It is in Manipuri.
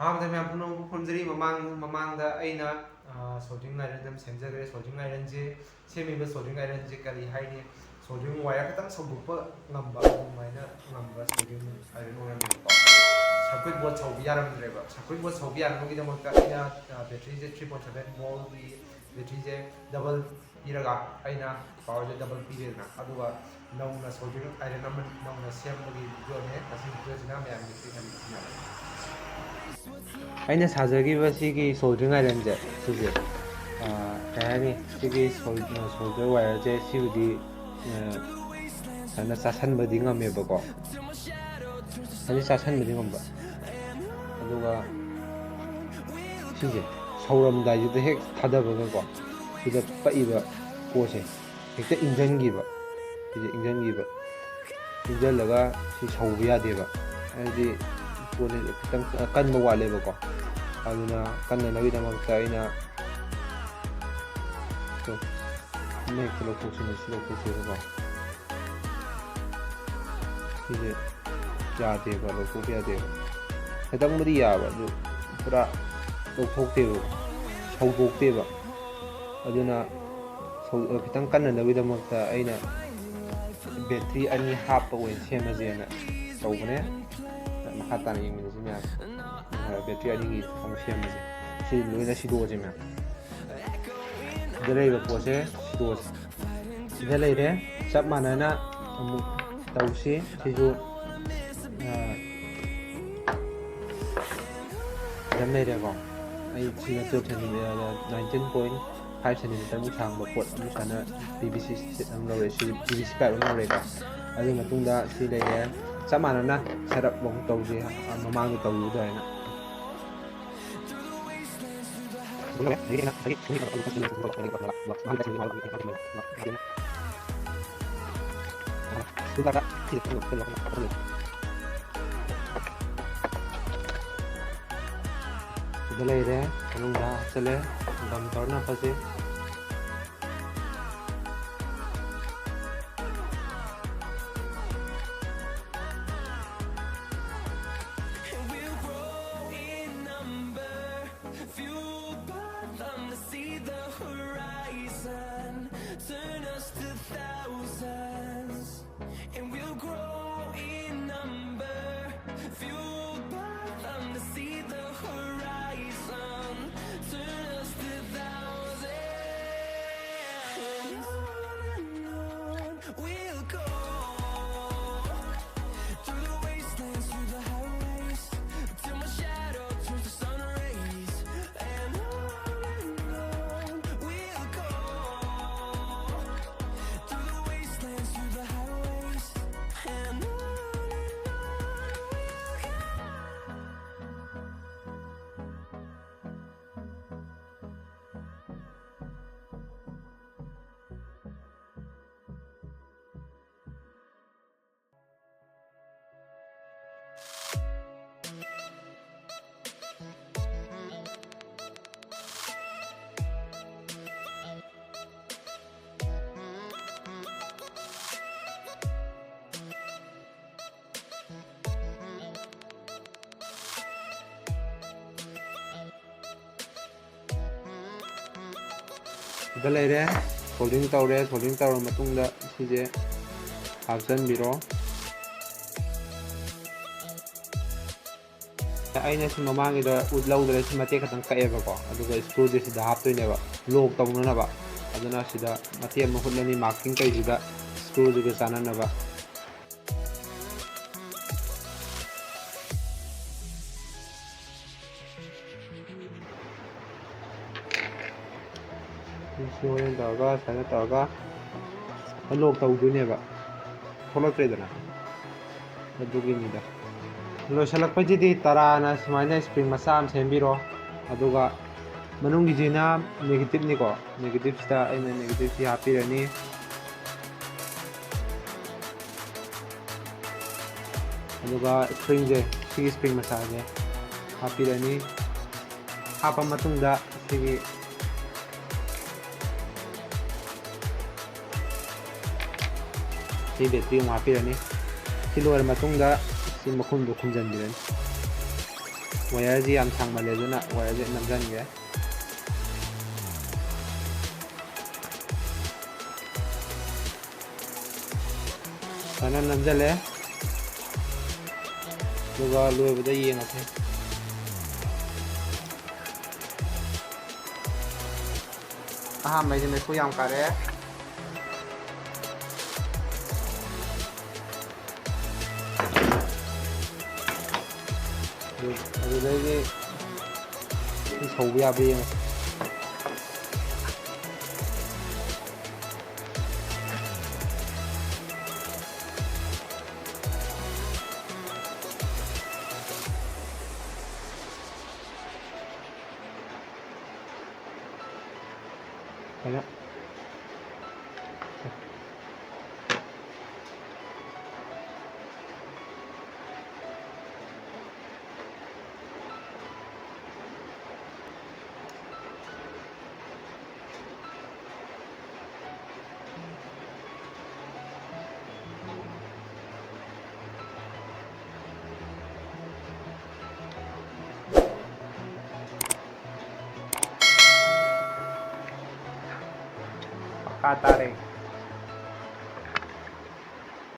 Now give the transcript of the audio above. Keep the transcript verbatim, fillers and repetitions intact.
ꯑꯍꯥꯟꯕꯗ ꯃꯌꯥꯝ ꯄꯨꯝꯅꯃꯛꯄꯨ ꯈꯨꯔꯨꯝꯖꯔꯤ꯫ ꯃꯃꯥꯡ ꯃꯃꯥꯡꯗ ꯑꯩꯅ ꯁꯣꯜꯗ꯭ꯔꯤꯡ ꯑꯥꯏꯔꯟ ꯑꯃ ꯁꯦꯝꯖꯈ꯭ꯔꯦ꯫ ꯁꯣꯜꯗ꯭ꯔꯤꯡ ꯑꯥꯏꯔꯟꯁꯦ, ꯁꯦꯝꯃꯤꯕ ꯁꯣꯜꯗ꯭ꯔꯤꯡ ꯑꯥꯏꯔꯟꯁꯦ ꯀꯔꯤ ꯍꯥꯏꯅꯤ? ꯁꯣꯜꯗ꯭ꯔꯤꯡ ꯋꯥꯌꯔ ꯈꯤꯇꯪ ꯁꯧꯗꯣꯛꯄ ꯉꯝꯕ, ꯑꯗꯨꯃꯥꯏꯅ ꯉꯝꯕ ꯁꯣꯜꯗ꯭ꯔꯤꯡ ꯑꯥꯏꯔꯟ ꯑꯣꯏꯔꯝꯃꯦꯕꯀꯣ꯫ ꯁꯔꯀ꯭ꯌꯨꯠ ꯕꯣꯔꯗ ꯁꯧꯕ ꯌꯥꯔꯝꯗ꯭ꯔꯦꯕ꯫ ꯁꯔꯀ꯭ꯌꯨꯠ ꯕꯣꯔꯗ ꯁꯧꯕ ꯌꯥꯅꯕꯒꯤꯗꯃꯛꯇ ꯑꯩꯅ ꯕꯦꯇ꯭ꯔꯤꯁꯦ ꯊ꯭ꯔꯤ ꯄꯣꯏꯟ ꯁꯕꯦꯟ ꯚꯣꯜꯒꯤ ꯕꯦꯇ꯭ꯔꯤꯁꯦ ꯗꯕꯜ ꯄꯤꯔꯒ, ꯑꯩꯅ ꯄꯥꯋꯔꯁꯦ ꯗꯕꯜ ꯄꯤꯔꯦꯗꯅ, ꯑꯗꯨꯒ ꯅꯧꯅ ꯁꯣꯜꯗꯔꯤꯡ ꯑꯥꯏꯔꯟ ꯑꯃ ꯅꯧꯅ ꯁꯦꯝꯕꯒꯤ ꯚꯤꯗꯤꯑꯣꯅꯦ꯫ ꯃꯁꯤꯒꯤ ꯚꯤꯗꯤꯑꯣꯁꯤꯅ ꯃꯌꯥꯝꯒꯤ ꯁꯤꯖꯤꯟꯅꯕꯤꯁꯤꯅ ꯑꯩꯅ ꯁꯥꯖꯈꯤꯕ ꯁꯤꯒꯤ ꯁꯣꯜꯗꯔꯤꯡ ꯑꯥꯏꯔꯟꯁꯦ, ꯁꯤꯁꯦ, ꯑꯥ, ꯀꯩ ꯍꯥꯏꯅꯤ, ꯁꯤꯒꯤ ꯁꯣꯜ-, ꯁꯣꯜꯗꯔ ꯋꯥꯌꯔꯁꯦ, ꯁꯤꯕꯨꯗꯤ, ꯑꯥ, ꯐꯖꯅ ꯆꯥꯁꯟꯕꯗꯤ ꯉꯝꯃꯦꯕꯀꯣ, ꯐꯖꯅ ꯆꯥꯁꯟꯕꯗꯤ ꯉꯝꯕ꯫ ꯑꯗꯨꯒ ꯁꯤꯁꯦ ꯁꯧꯔꯝꯗꯥꯏꯁꯤꯗ ꯍꯦꯛ ꯊꯥꯗꯕꯒꯀꯣ, ꯁꯤꯗ ꯄꯛꯏꯕ ꯄꯣꯠꯁꯦ ꯍꯦꯛꯇ ꯏꯟꯖꯟꯈꯤꯕ꯫ ꯁꯤꯁꯦ ꯏꯟꯖꯟꯈꯤꯕ꯫ ꯏꯟꯖꯜꯂꯒ ꯁꯤ ꯁꯧꯕ ꯌꯥꯗꯦꯕ, ꯍꯥꯏꯗꯤ ꯄꯣꯠꯁꯦ ꯈꯤꯇꯪ ꯀꯟꯕ ꯋꯥꯠꯂꯦꯕꯀꯣ꯫ ꯑꯗꯨꯅ ꯀꯟꯅꯅꯕꯒꯤꯗꯃꯛꯇ ꯑꯩꯅ ꯁꯨꯝ ꯃꯌꯦꯛꯇ ꯂꯧꯊꯣꯛꯁꯤꯅ ꯁꯤ ꯂꯧꯊꯣꯛꯁꯦꯕꯀꯣ꯫ ꯁꯤꯁꯦ ꯌꯥꯗꯦꯕ, ꯂꯧꯊꯣꯛꯄ ꯌꯥꯗꯦꯕ꯫ ꯈꯤꯇꯪꯕꯨꯗꯤ ꯌꯥꯕ, ꯑꯗꯨ ꯄꯨꯔꯥ ꯂꯧꯊꯣꯛꯇꯦꯕ, ꯁꯧꯗꯣꯛꯇꯦꯕ꯫ ꯑꯗꯨꯅ ꯁꯧ-, ꯈꯤꯇꯪ ꯀꯟꯅꯅꯕꯒꯤꯗꯃꯛꯇ ꯑꯩꯅ ꯕꯦꯇ꯭ꯔꯤ ꯑꯅꯤ ꯍꯥꯞꯄ ꯑꯣꯏꯅ ꯁꯦꯝꯃꯁꯦꯅ ꯇꯧꯕꯅꯦ꯫ ꯃꯈꯥ ꯇꯥꯅ ꯌꯦꯡꯃꯤꯟꯅꯁꯤ ꯃꯌꯥꯝ꯫ ꯕꯦꯇ꯭ꯔꯤ ꯑꯅꯤꯒꯤ ꯑꯃꯨꯛ ꯁꯦꯝꯃꯁꯦ꯫ ꯁꯤ ꯂꯣꯏꯅ ꯁꯤꯗꯣꯛꯑꯁꯦ ꯃꯌꯥꯝ꯫ ꯁꯤꯗ ꯂꯩꯔꯤꯕ ꯄꯣꯠꯁꯦ ꯁꯤꯗꯣꯛꯑꯁꯦ꯫ ꯁꯤꯗ ꯂꯩꯔꯦ꯫ ꯆꯞ ꯃꯥꯟꯅꯅ ꯑꯃꯨꯛ ꯇꯧꯁꯤ꯫ ꯁꯤꯁꯨ, ꯑ, ꯁꯤꯗ ꯂꯩꯔꯦꯀꯣ꯫ ꯑꯩ ꯁꯤꯅ twelve centimetre, nineteen point five ꯁꯦꯟꯇꯤꯃꯤꯇꯔꯃꯨꯛ ꯁꯥꯡꯕ ꯄꯣꯠ ꯑꯃ ꯁꯨꯃꯥꯏꯅ ꯄꯤ ꯚꯤ ꯁꯤ ꯁꯤꯠ ꯑꯃ ꯂꯧꯔꯦ꯫ ꯁꯤ ꯄꯤ ꯚꯤ ꯁꯤ ꯄꯥꯏꯞ ꯑꯃ ꯂꯧꯔꯦꯀꯣ꯫ ꯑꯗꯨꯒꯤ ꯃꯇꯨꯡꯗ ꯁꯤ ꯂꯩꯔꯦ꯫ ꯆꯞ ꯃꯥꯟꯅꯅ ꯁꯦꯠ ꯑꯞ ꯑꯃꯨꯛ ꯇꯧꯁꯤ, ꯃꯃꯥꯡꯗ ꯇꯧꯈꯤꯕ ꯑꯗꯨꯃꯥꯏꯅ꯫ ꯁꯤꯗ ꯂꯩꯔꯦ, ꯃꯅꯨꯡꯗ ꯍꯥꯞꯆꯜꯂꯦ, ꯒꯝ ꯇꯧꯔ ꯅꯞꯄꯁꯤ꯫ ꯁꯤꯗ ꯂꯩꯔꯦ꯫ Soldering ꯇꯧꯔꯦ꯫ Soldering ꯇꯧꯔꯕ ꯃꯇꯨꯡꯗ ꯁꯤꯁꯦ ꯍꯥꯞꯆꯤꯟꯕꯤꯔꯣ꯫ ꯑꯩꯅ ꯁꯤ ꯃꯃꯥꯡꯒꯤꯗ ꯎꯠꯍꯧꯗ꯭ꯔꯦ, ꯁꯤ ꯃꯇꯦꯛ ꯈꯛꯇꯪ ꯀꯛꯑꯦꯕꯀꯣ꯫ ꯑꯗꯨꯒ screw ꯁꯦ ꯁꯤꯗ ꯍꯥꯞꯇꯣꯏꯅꯦꯕ, lock ꯇꯧꯅꯅꯕ꯫ ꯑꯗꯨꯅ ꯁꯤꯗ ꯃꯇꯦꯛ ꯑꯃ ꯍꯨꯠꯂꯅꯤ, marking ꯇꯧꯔꯤꯁꯤꯗ, screw ꯁꯤꯒ ꯆꯥꯟꯅꯅꯕ꯫ ꯁꯤ ꯍꯣꯔꯦꯟ ꯇꯧꯔꯒ ꯁꯨꯃꯥꯏꯅ ꯇꯧꯔꯒ lock ꯇꯧꯗꯣꯏꯅꯦꯕ, ꯊꯣꯛꯂꯛꯇ꯭ꯔꯦꯗꯅ꯫ ꯑꯗꯨꯒꯤꯅꯤꯗ꯫ ꯂꯣꯏꯁꯤꯜꯂꯛꯄꯩꯁꯤꯗꯤ ꯇꯔꯥꯅ ꯁꯨꯃꯥꯏꯅ spring ꯃꯆꯥ ꯑꯃ ꯁꯦꯝꯕꯤꯔꯣ꯫ ꯑꯗꯨꯒ ꯃꯅꯨꯡꯒꯤꯁꯤꯅ negative ꯅꯤꯀꯣ꯫ Negative ꯁꯤꯗ ꯑꯩꯅ negative ꯁꯤ ꯍꯥꯞꯄꯤꯔꯅꯤ꯫ ꯑꯗꯨꯒ spring ꯁꯦ, ꯁꯤꯒꯤ spring ꯃꯆꯥꯁꯦ ꯍꯥꯞꯄꯤꯔꯅꯤ꯫ ꯍꯥꯞꯄ ꯃꯇꯨꯡꯗ ꯁꯤꯒꯤ ꯁꯤ battery ꯑꯃꯨꯛ ꯍꯥꯞꯄꯤꯔꯅꯤ꯫ ꯁꯤ ꯂꯣꯏꯔ ꯃꯇꯨꯡꯗ ꯁꯤ ꯃꯈꯨꯝꯗꯣ ꯈꯨꯝꯖꯤꯟꯕꯤꯔꯅꯤ꯫ Wire ꯁꯤ ꯌꯥꯝ ꯁꯥꯡꯃꯜꯂꯦ, ꯑꯗꯨꯅ wire ꯁꯦ ꯅꯝꯁꯤꯟꯒꯦ꯫ ꯐꯖꯅ ꯅꯝꯁꯤꯜꯂꯦ꯫ ꯑꯗꯨꯒ ꯂꯣꯏꯕꯗ ꯌꯦꯡꯉꯁꯦ꯫ ꯑꯍꯥꯟꯕꯩꯗꯤ ꯃꯩꯈꯨ ꯌꯥꯝ ꯀꯥꯔꯛꯑꯦ꯫ ꯑꯗꯨ-, ꯑꯗꯨꯗꯩꯗꯤ ꯁꯤ ꯁꯧꯕ ꯌꯥꯕ꯭ꯔꯥ ꯌꯦꯡꯉꯁꯤ꯫ ꯀꯩꯅꯣ꯫ ꯃꯈꯥ ꯇꯥꯔꯦ꯫